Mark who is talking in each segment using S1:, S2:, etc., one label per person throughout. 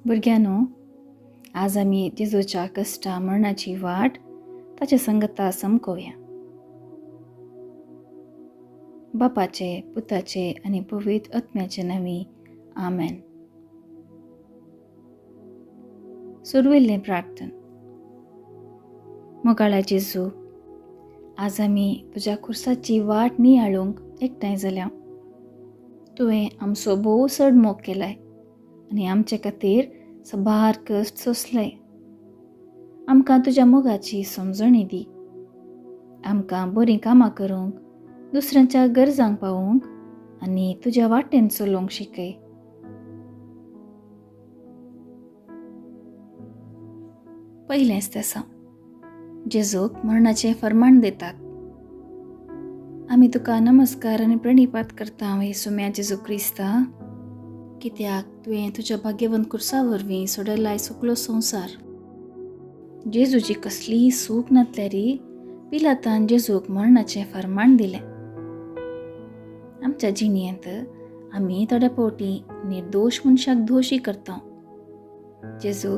S1: भुरग्यांनो, आज आमी जेजूच्या कश्टा मरणाची वाट ताचे संगता समकोवया. बापाचे, पुताचे आनी पवित्र आत्म्याचे नांवी, आमेन. सुरवेल्लें प्रार्थन. मोगाळा जेजू, आज आमी तुज्या खुर्साची वाट नियाळूंक एकठांय जाल्या. तुवें आमचो भोव चड मोग केलाय आनी आमचे खातीर सबार कश्ट सोंसले. आमकां तुज्या मोगाची समजणी दी. आमकां बरीं कामां करूंक, दुसऱ्यांच्या गरजांक पावोवंक आनी तुज्या वाटेन चलोवंक शिकय. पयलेंच तेसांव. जेजूक मरणाचें फर्माण दितात. आमी तुका नमस्कार आनी प्रणिपात करता हे सुम्या जेजू क्रिस्ता, कित्याक तुवें तुज्या भाग्यवंत कुर्सा वरवीं सोडयलाय सगलो संवसार. जेजूची कसलीय सूख नातल्यारी पिलातान जेजूक मरणाचें फर्माण दिलें. आमच्या जिणेंत आमी थोड्या फावटी निर्दोश मनशाक दोशी करता. जेजू,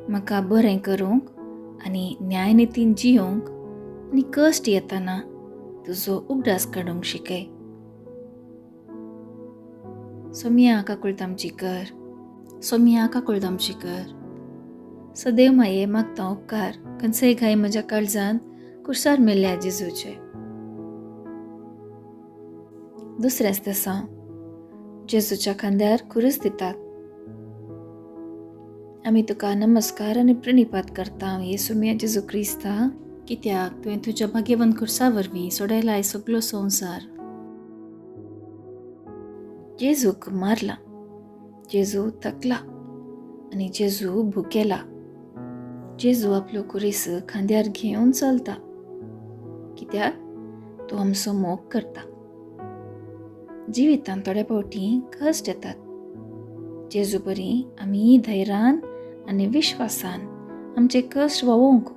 S1: म्हाका बरें करूंक आनी न्यायनितीन जियोंक आनी कश्ट येताना तुजो उगडास काडूंक शिकय. सोमिया काकुळट आमची कर, सोमिया काकुळट आमची कर. सदैव माये मागता उपकार खंयचेय घाय म्हज्या काळजांत कुर्सार मेल्ल्या जेजूचे. दुसरेंच तेसांव. जेजूच्या खांद्यार खुरीस दितात. आमी तुका नमस्कार आनी प्रणिपात करता हे सुम्या जेजू क्रिस्ता, कित्याक तुवें तुज्या भाग्यवंत खुर्सा वरवीं सोडयलाय सगलो संवसार. जेजूक मारला, जेजू थकला आनी जेजू भुकेला. जेजू आपलो खुरीस खांद्यार घेवन चलता, कित्याक तो आमचो मोग करता. जिवितांत थोड्या फावटी कश्ट येतात. जेजू बरी आमी धैर्यान आनी विश्वासान आमचे कश्ट व्हांवोवंक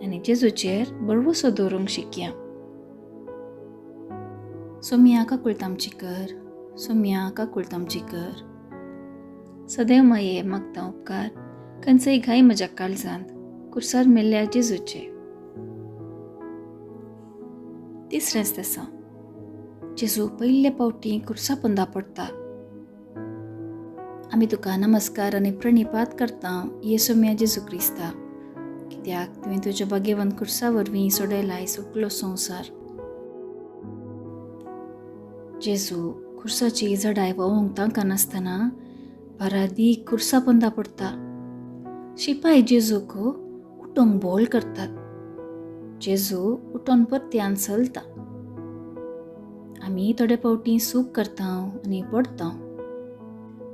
S1: आनी जेजूचेर भरवंसो दवरूंक शिकया. सोमिया काकुळट आमची कर, सोमिया काकुळट आमची कर. सदैव माये मागता उपकार खंयचेय घाय म्हज्या काळजांत कुर्सार मेल्ल्या जेजूचे. तिसरेंच तेसांव. जेजू पयले फावटी कुर्सा पोंदा पडटा. आमी तुका नमस्कार आनी प्रणिपात करता येसुम्या जेजू क्रिस्ता, कित्याक तुवें तुज्या भाग्यवंत कुर्सा वरवीं सोडयलाय सगलो संवसार. जेजू खुर्साची जडाय व्हांवूंक तांकनासतना बारादी कुर्सा पोंदा पडटा. शिपाय जेजूक उठोवंक बोल करतात. जेजू उठोन परत्यान चलता. आमी थोडे फावटी सूख करता आनी पडटा.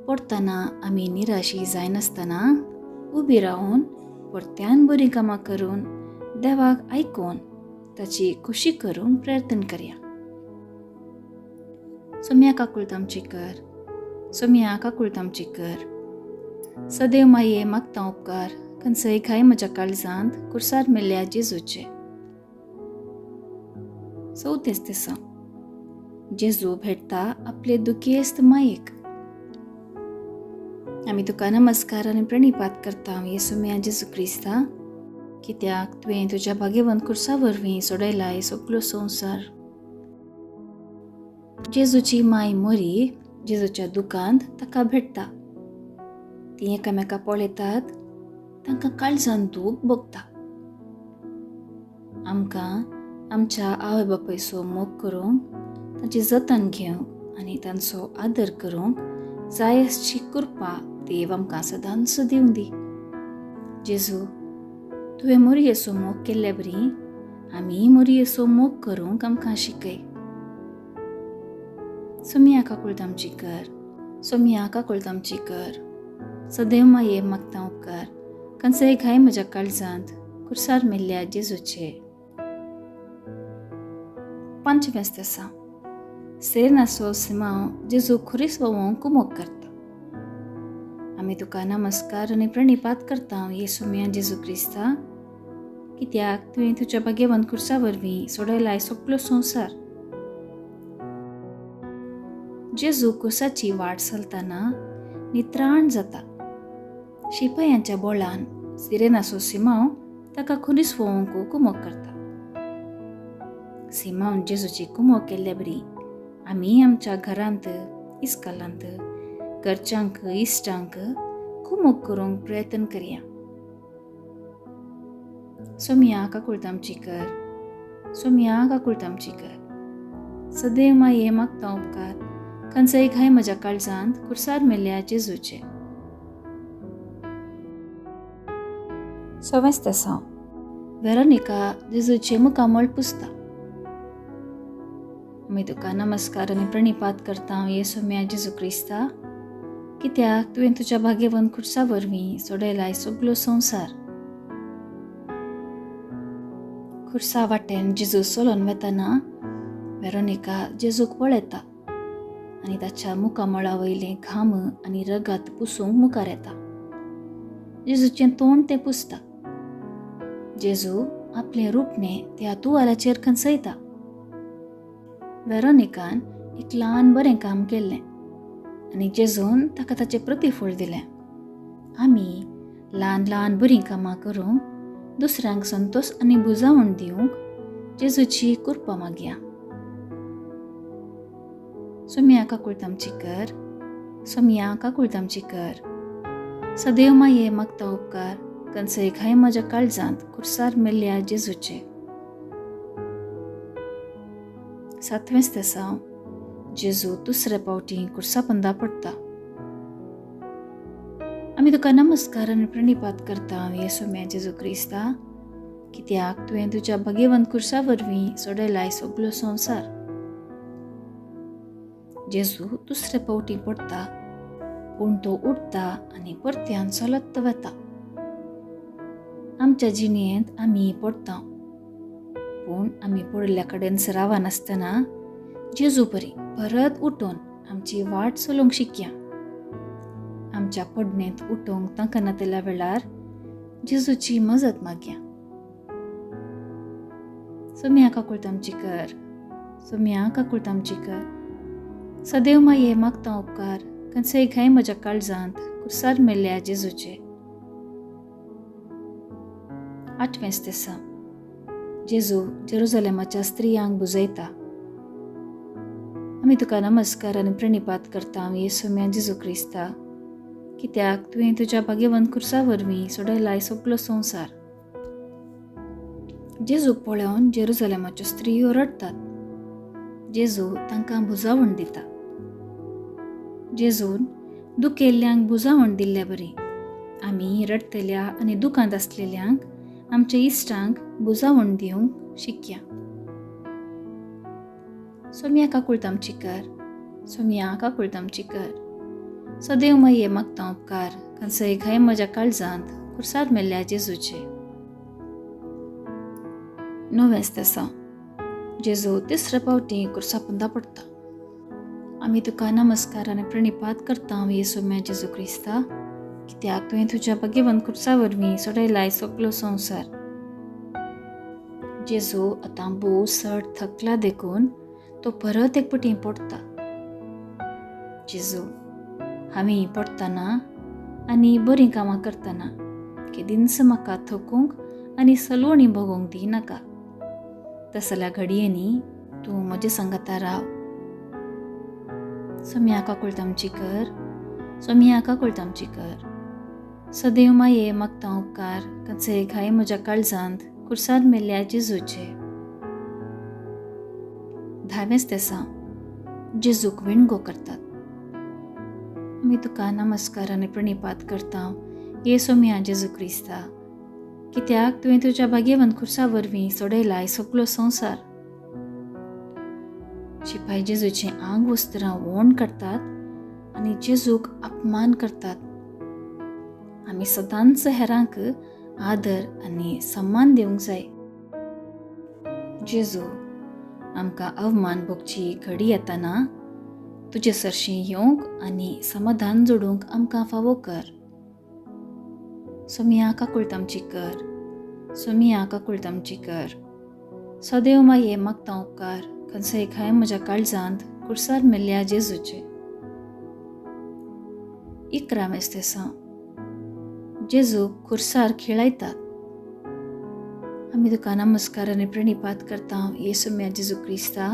S1: पडटना आमी निराशी जायनासतना उबी रावन परत्यान बरीं कामां करून देवाक आयकून ताची खुशी करूंक प्रयत्न करया. सोम्या काकुळट आमची कर, सोम्या काकुळट आमची कर. सदैव माये मागता उपकार खंयचेय घाय म्हज्या काळजांत कुर्सार मेल्ल्या जेजूचे. चवथेंच तेसांव. जेजू भेटता आपले दुखेस्त मायेक. आमी तुका नमस्कार आनी प्रणिपात करता येसुम्या जेजू क्रिस्ता, कित्याक तुवें तुज्या भाग्यवंत कुर्सा वरवीं सोडयलाय सगलो संवसार. जेजूची माय मोरी जेजूच्या दुकांत ताका भेटता. तीं एकामेका पळयतात, तांकां काळजान दूख भोगता. आमकां आमच्या आवय बापायचो मोग करूंक, तांची जतन घेवंक आनी तांचो आदर करूंक जाय आसची कृपा देव आमकां सदांच दिवं दी. जेजू, तुवें मोरयेचो मोग केल्ले बरी आमी मोरयेचो मोग करूंक आमकां शिकय. सोमिया काकुळट आमची कर, सोमिया काकुळट आमची कर. सदैव माये मागता उपकार खंयचेय घाय म्हज्या काळजांत कुर्सार मेल्ल्या जेजूचे. पंचवेंच तेसांव. सेरेनाचो सिमांव जेजू खुरीस व्हांवोवंक कुमोक करता. आमी तुका नमस्कार आनी प्रणिपात करता येसुम्या जेजू क्रिस्ता, कित्याक तुवें तुज्या भाग्यवंत खुर्सा वरवीं सोडयलाय सगलो संवसार. जेजू कुसाची वाट चलतना नित्राण जाता. शिपायांच्या बोळान सिरेनाचो सिमांव ताका खुरीस फोवंक कुमोक करता. सिमांवन जेजूची कुमोक केल्ल्या बरी आमी आमच्या घरांत, इस्कालांत, घरच्यांक, इश्टांक कुमोक करूंक प्रयत्न करया. सोमया काकुळट आमची कर, सोमया काकुळट आमची कर. सदैव माये मागता उपकार खंयचेय घाय म्हज्या काळजांत खुर्सार मेल्ल्या जेजूचे. सवेंच तेसांव. वेरोनिका जेजूचे मुखामळ पुसता. आमी तुका नमस्कार आनी प्रणिपात करता ये सोम्या जेजू क्रिस्ता, कित्याक तुवें तुज्या भाग्यवंत खुर्सा वरवीं सोडयलाय सगलो संवसार. खुर्सा वाटेन जेजू चलोन वेतना वेरोनिका जेजूक पळयता आनी ताच्या मुखामळा वयलें घाम आनी रगात पुसूंक मुखार येता. जेजूचें तोंड तें पुसता. जेजू आपलें रुपणें त्या तुवाल्याचेर खंचयता. वेरोनिकान एक ल्हान बरें काम केल्लें आनी जेजून ताका ताचें प्रतिफळ दिलें. आमी ल्हान ल्हान बरीं कामां करूंक दुसऱ्यांक संतोश आनी बुजावण दिवंक जेजूची कृपा मागया. सोमया काकुळट आमची कर, सोमया काकुळट आमची कर. सदैव माये मागता उपकार कंसय घाय म्हज्या काळजांत खुर्सार मेल्ल्या जेजूचे. सातवेंच तेसांव. जेजू दुसरे पावटी खुर्सा पंदा पडटा. आमी तुका नमस्कार आनी प्रणिपात करता हे सोम्या जेजू क्रिस्ता, कित्याक तुवें तुज्या भाग्यवंत खुर्सा वरवीं सोडयलाय सगलो संवसार. जेजू दुसरे पावटी पडटा, पूण तो उठता आनी परत्यान चलत वता. आमच्या जिणेंत आमी पडटा, पूण आमी पडिल्ल्या कडेन सरावनासतना जेजू परी परत उठून आमची वाट चलोवंक शिकया. आमच्या पडणेंत उठोवंक तांकां नातिल्ल्या वेळार जेजूची मजत मागया. सोम्या काकुळट आमची कर, सोम्या काकुळट आमची कर. सदैव माये मागता उपकार खंयचेय घाय म्हज्या काळजांत खुर्सार मेल्ल्या जेजूचे. आठवेंच तेसांव. जेजू जेरुजलेमाच्या स्त्रियांक बुजयता. आमी तुका नमस्कार आनी प्रणिपात करता ये सोम्या जेजू क्रिस्ता, कित्याक तुवें तुज्या भाग्यवंत खुर्सा वरवीं सोडयलाय सगलो संवसार. जेजूक पळोवन जेरुजलेमाच्यो स्त्रियो रडटात. जेजू तांकां बुजावण दिता. जेजून दुखेल्ल्यांक बुजावण दिल्ले बरी आमी रडटल्या आनी दुकांत आसलेल्यांक आमच्या इश्टांक बुजावण दिवंक शिकया. सोमया काकुळट आमची कर, सोमया काकुळट आमची कर. सदैव माये मागता उपकार खंयचेय घाय म्हज्या काळजांत खुर्सार मेल्ल्या जेजूचे. णवेंच तेसांव. जेजू तिसरे पावटी खुर्सा पंदा पडटा. आमी तुका नमस्कार आनी प्रणिपात करता ये सोम्या जेजू क्रिस्ता, कित्याक तुवें तुज्या भाग्यवंत खुर्सा वरवीं सोडयलाय सगलो संवसार. जेजू आतां भोव चड थकला देखून तो परत एक पटी पडटा. जेजू, हांवें पडटना आनी बरीं कामां करतना केदींच म्हाका थकूंक आनी सलवणी भोगोवंक दी नाका. तसल्या घडयेंनी तूं म्हजे सांगाता राव. सोम्या काकुळट आमची कर, सोम्या काकुळट आमची कर. सदैव माये मागता उपकार खंयचेय घाय म्हज्या काळजांत खुर्सार मेल्ल्या जेजूचे. धावेंच तेसांव. जेजूक विणगो करतात. आमी तुका नमस्कार आनी प्रणिपात करता ये सोम्या जेजू क्रिस्ता, कित्याक तुवें तुज्या भाग्यवंत खुर्सा वरवीं सोडयलाय सगलो संवसार. शिपाय जेजूचें आंग वस्त्रां ओण काडटात आनी जेजूक अपमान करतात. आमी सदांच हेरांक आदर आनी सम्मान दिवंक जाय. जेजू, आमकां अवमान भोगची घडी येतना तुजे सरशीं येवंक आनी समाधान जोडूंक आमकां फावो कर. सोमया काकुळट आमची कर, सोमया काकुळट आमची कर. सदैव माये मागता उपकार खंयचेय घाय म्हज्या काळजांत खुर्सार मेल्ल्या जेजूचे. 11वें तेसांव. जेजूक खुर्सार खिळायतात. आमी तुका नमस्कार आनी प्रणिपात करता येसू म्या जेजू क्रिस्ता,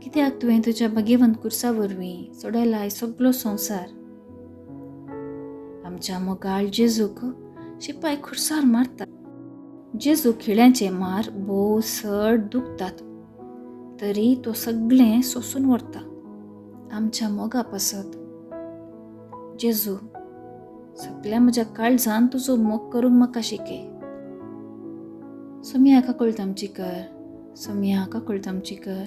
S1: कित्याक तुवें तुज्या भाग्यवंत खुर्सा वरवीं सोडयलाय सगलो संवसार. आमच्या मोगाळ जेजूक शिपाय खुर्सार मारतात. जेजू खिळ्यांचे मार भोव चड दुखतात, तरी तो सगळें सोसून व्हरता आमच्या मोगा पासत. जेजू, सगळ्या म्हज्या काळजान तुजो मोग करूंक म्हाका शिकय. सोम्या काकुळट आमची कर, सोम्या काकुळट आमची कर.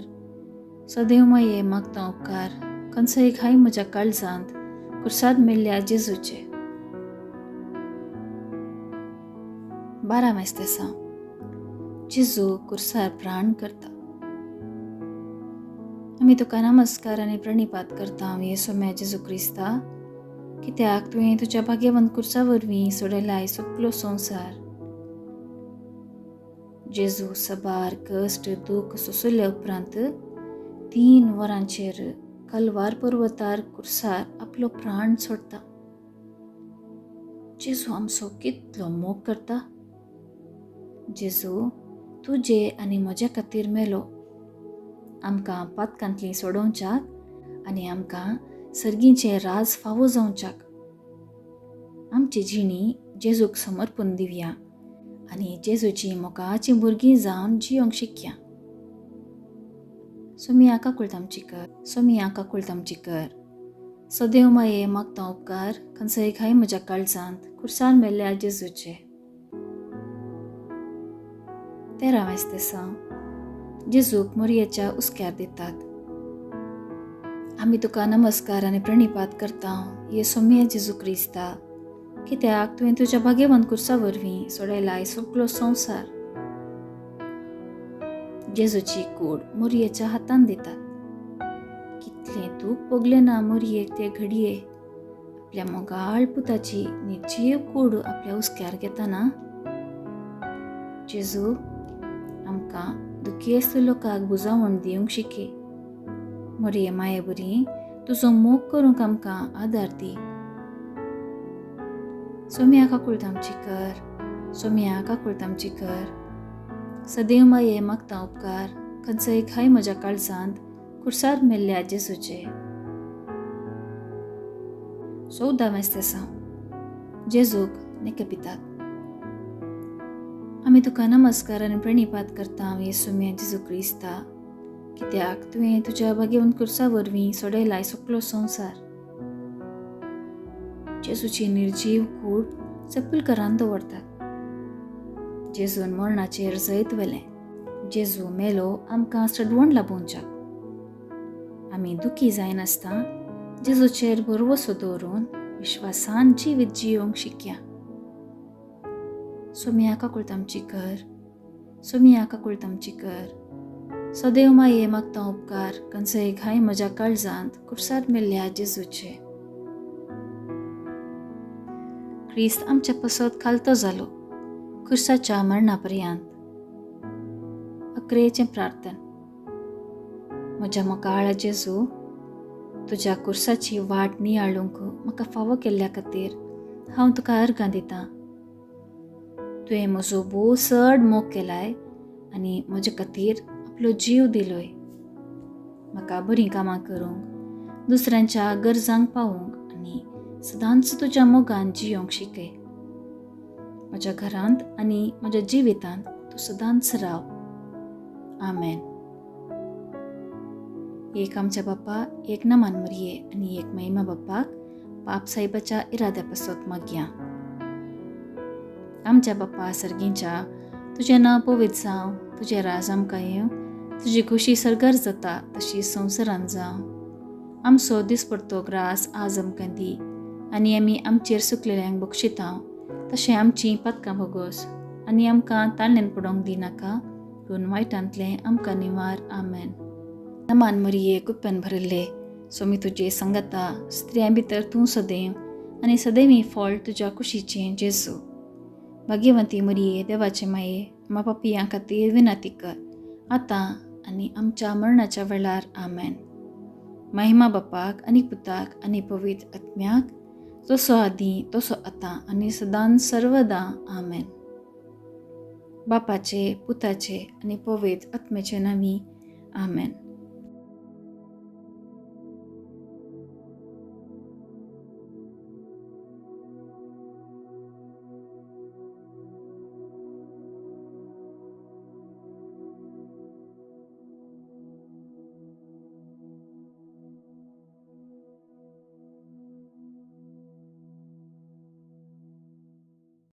S1: सदैव माये मागता उपकार, खंयचोय घाय म्हज्या काळजांत खुर्साद मेल्ल्या जेजूचे. 12 तेसांव. जेजू खुर्सार प्राण करता. आमी तुका नमस्कार आनी प्रणिपात करता येसू म्या जेजू क्रिस्ता, कित्याक तुवें तुज्या भाग्यवंत खुर्सा वरवीं सोडयलाय सगलो संवसार. जेजू सबार कश्ट दूख सोंसल्या उपरांत 3 वरांचेर कलवार पर्वतार खुर्सार आपलो प्राण सोडता. जेजू आमचो कितलो मोग करता. जेजू तुजे आनी म्हज्या खातीर मेलो, आमकां पातकांतली सोडोवच्याक आनी आमकां सर्गीचें राज फावो जावच्याक. आमची जिणी जेजूक समर्पून दिवया आनी जेजूची मोगाचीं भुरगीं जावन जियोंक शिकया. सोमिया काकुळट आमची कर, सोमिया काकुळट आमची कर. सदैव माये मागता उपकार, खंयचोय घाय म्हज्या काळजांत खुर्सार मेल्ल्या जेजूचे. 13 तेसांव. जेजूक मोरयेच्या हुस्क्यार दितात. आमी तुका नमस्कार आनी प्रणिपात करता येसू म्या जेजू क्रिस्ता, कित्याक तुवें तुज्या भाग्यवंत खुर्सा वरवीं सोडयलाय सगलो संवसार. जेजूची कूड मोरयेच्या हातान दितात. कितलें दूख भोगलें ना मोरयेक ते घडये, आपल्या मोगाळ पुताची निर्जीव कूड आपल्या हुस्क्यार घेतना. जेजू आमकां दुखेस्त लोकांक बुजावण दिवंक शिकय. मोरये माये बरी तुजो मोग करूंक आमकां आदार दी. सोम्या काकुळट आमची कर, सोम्या काकुळट आमची कर. सदैव माये मागता उपकार, खंयचोय घाय म्हज्या काळजांत खुर्सार मेल्ल्या जेजूचे. 14 तेसांव. जेजूक नेकपितात. आमी तुका नमस्कार आनी प्रणिपात करता येसू म्या जेजू क्रिस्ता, कित्याक तुवें तुज्या भाग्यवंत खुर्सा वरवीं सोडयलाय सगलो संवसार. जेजूची निर्जीव कूड सपुलकरान दवरतात. जेजून मरणाचेर जैत व्हेलें. जेजू मेलो आमकां सडवण लाबोवच्याक. आमी दुखी जायनासतना जेजूचेर भरवसो दवरून विश्वासान जिवीत जियोंक शिकया. सोम्या काकुळट आमची कर, सोम्या काकुळट आमची कर. सदैव माये मागता उपकार, खंयचोय घाय म्हज्या काळजांत खुर्सार मेल्ल्या जेजूचे. क्रिस्त आमच्या पसत खालतो जालो खुर्साच्या मरणा पर्यंत. अक्रेचें प्रार्थन. म्हज्या मोगाळा जेजू, तुज्या खुर्साची वाट नियाळूंक म्हाका फावो केल्ल्या खातीर हांव तुका अर्गां दितां. तुवें म्हजो भोव चड मोग केलाय आनी म्हजे खातीर आपलो जीव दिलोय. म्हाका बरीं कामां करूंक, दुसऱ्यांच्या गरजांक पावूंक आनी सदांच तुज्या मोगान जियोंक शिकय. म्हज्या घरांत आनी म्हज्या जिवितांत तूं सदांच राव. आमेन. एक आमच्या बाप्पा, एक नमान मरये आनी एक महिमा बाप्पाक पाप साहेबाच्या इराद्या पासत मागया. आमच्या बाप्पा सर्गींच्या, तुजें नांव पवित्र जावं, तुजें राज आमकां येवं, तुजी खुशी सर्गार जाता तशी संवसारान जावं. आमचो दिसपडतो ग्रास आज आमकां दी आनी आमी आमचेर सुकलेल्यांक बक्षिता तशें आमचीं पातकां भोगोस आनी आमकां ताळणेन पडोवंक दिनाका, पूण वायटांतलें आमकां निवार. आमेन. नमान मरिये, कुप्प्यान भरिल्ले, सोमी तुजे संगता, स्त्रियां भितर तूं सदैव आनी सदैवी फळ तुज्या कुशीचें जेजू. भाग्यवंती मरिये, देवाचे माये, मा पापयां खातीर विनंती कर आतां आनी आमच्या मरणाच्या वेळार. आमेन. महिमा बापाक आनी पुताक आनी पवित्र आत्म्याक, जसो आदीं तसो आतां आनी सदां सर्वदां. आमेन. बापाचे, पुताचे आनी पवित्र आत्म्याचे नांवी. आमेन.